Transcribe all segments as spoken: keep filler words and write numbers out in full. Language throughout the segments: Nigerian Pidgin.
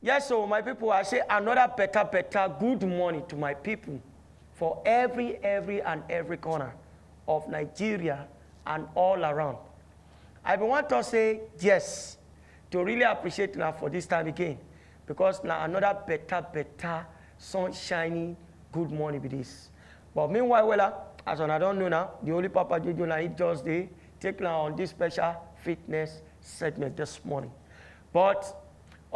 Yes, so my people, I say another better, better good morning to my people for every, every and every corner of Nigeria and all around. I been want to say yes to really appreciate now for this time again, because now another better, better sunshiny good morning be this. But meanwhile, well, as una don know now, the only Papa Jojo na he just dey take now on this special fitness segment this morning. But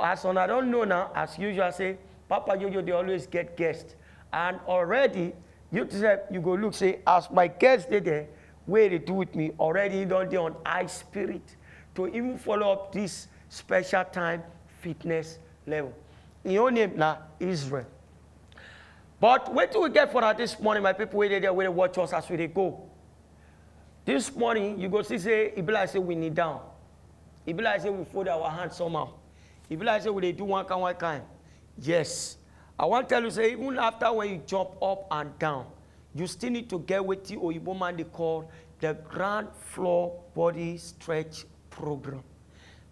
as una don know now, as usual, say Papa Jojo dey always get guest, and already you sef you go look say as my guest dey there, wey dey do with me already, he don dey on high spirit to even follow up this special time fitness level. Him own name na Israel. But wetin we get for una this morning, my people wey dey there, wey dey watch us as we dey go. This morning, you go see say e be like say we kneel down. E be like say we fold our hands somehow. E be like say we dey do one kind, one kind. Yes. I wan tell you say even after when you jump up and down, you still need to get wetin oyibo man dey call the ground floor body stretch program.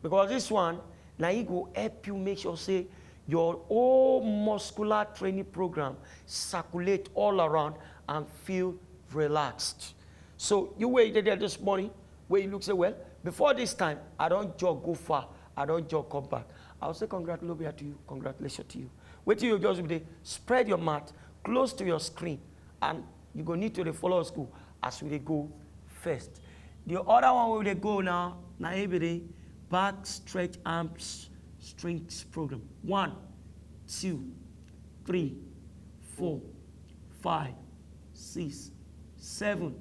Because this one, na e go help you make sure say your whole muscular training program circulate all around and feel relaxed. So you wey dey there this morning, wey you look say, well, before this time, I don jog go far, I don jog come back. I will say congratulations to you, congratulations to you. Wetin you just do be dey spread your mat close to your screen, and you go need to dey follow us go as we dey go first. The other one wey we dey go now, na e be the back stretch arms strength program. One, two, three, four, five, six, seven,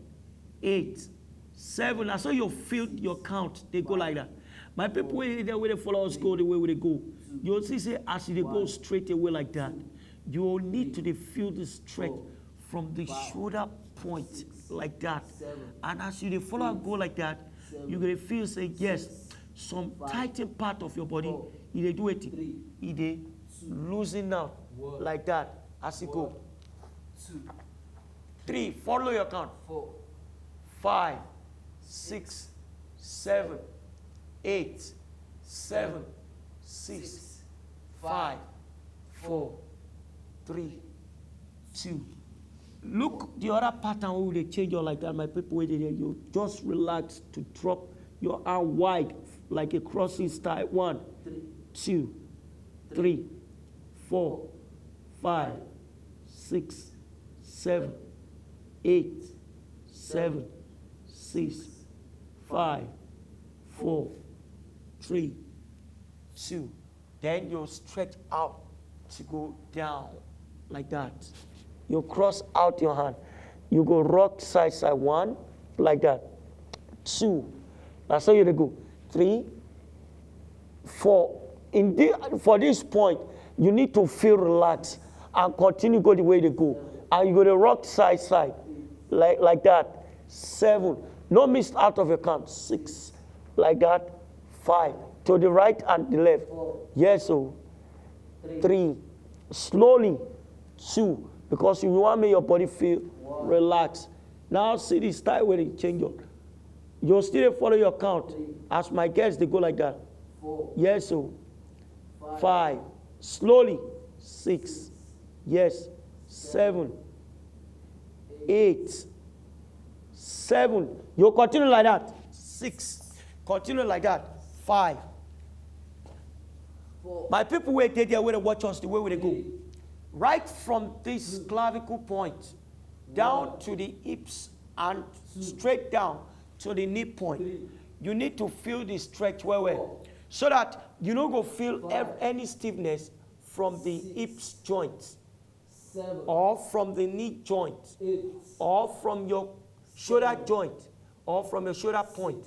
eight, seven. Na so you feel your count dey go like that. My people wey dey there, wey dey follow us go the way we dey go, you see say as you dey go straight away like that, you need to dey feel the stretch from the shoulder point like that. And as you dey follow am go like that, you go dey feel say yes, some tighten part of your body, e dey do wetin? E dey loosen out like that as e go. Three, follow your count. Five, six, seven, eight, seven, six, five, four, three, two. Look the other pattern wey we dey change all like that, my people wey dey there. You just relax to drop your arm wide like a crossing style. One, two, three, four, five, six, seven, eight, seven, six, five, four, three, two. Then you stretch out to go down like that. You cross out your hand. You go rock side side. One, like that. Two. Na so you dey go. Three, four. In the, for this point, you need to feel relaxed and continue go the way they go. And you go to rock side side like, like that. Seven. No miss out of your count. Six, like that. Five. To the right and the left. Yes, so three. Slowly. Two. Because you want make your body feel relaxed. Now see the style wey dey change up. You still dey follow your count. As my guests dey go like that. Yes, so five. Slowly. Six. Yes. Seven. Eight. Seven. You continue like that. Six. Continue like that. Five. My people wey dey there, wey dey watch us, the way we dey go, right from this clavicle point down to the hips and straight down to the knee point, you need to feel the stretch well well, so that you no go feel ev- any stiffness from the hips joint or from the knee joint or from your shoulder joint or from your shoulder point.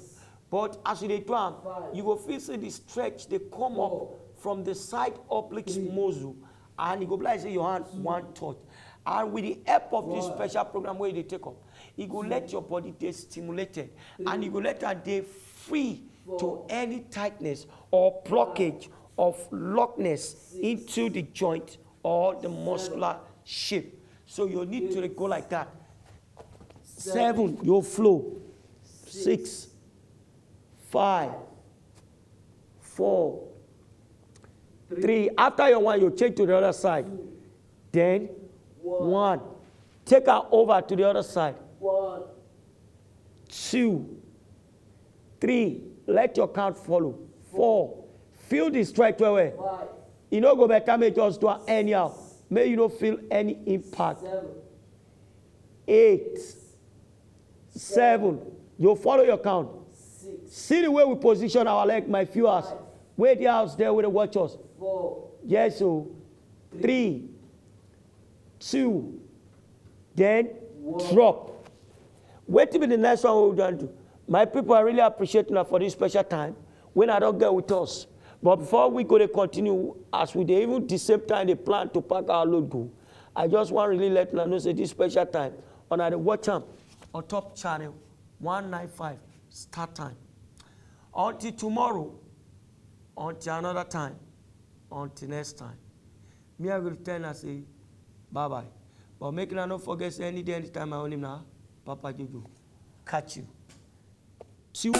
But as you dey do am, you go feel say the stretch dey come up from the side oblique muscle, and e go be like say your hand wan touch. And with the help of this special program wey you dey take up, e go let your body dey stimulated, and e go let am dey free to any tightness or blockage of lockness into the joint or the muscular shape. So you need to go like that. Seven, you flow. Six, five, four, Three. After your one, you change to the other side. Then one. Take her over to the other side. Two. Three. Let your count follow. Four. Feel the strike well well. E no go better make just do am anyhow. Make you no feel any impact. Eight. Seven. You follow your count. See the way we position our leg, my viewers. Where the house there with the watchers. Yes, so three, two, then drop. Wetin be the next one we don do? My people, I really appreciate una for this special time when I don't get with us. But before we go to continue, as we dey even the same time they plan to pack our load go, I just want really let una know say this special time on the watch am on top channel one nine five start time. Until tomorrow, until another time, until next time. Me I will tell una say bye bye. But make una no forget say any day, anytime I own him now, Papa Jojo. Catch you. See you.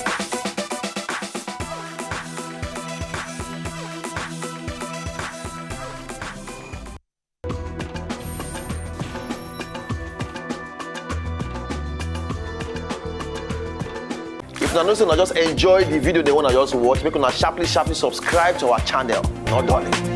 If una know say una just enjoy the video, they wanna just watch, make una sharply sharply subscribe to our channel. No darling.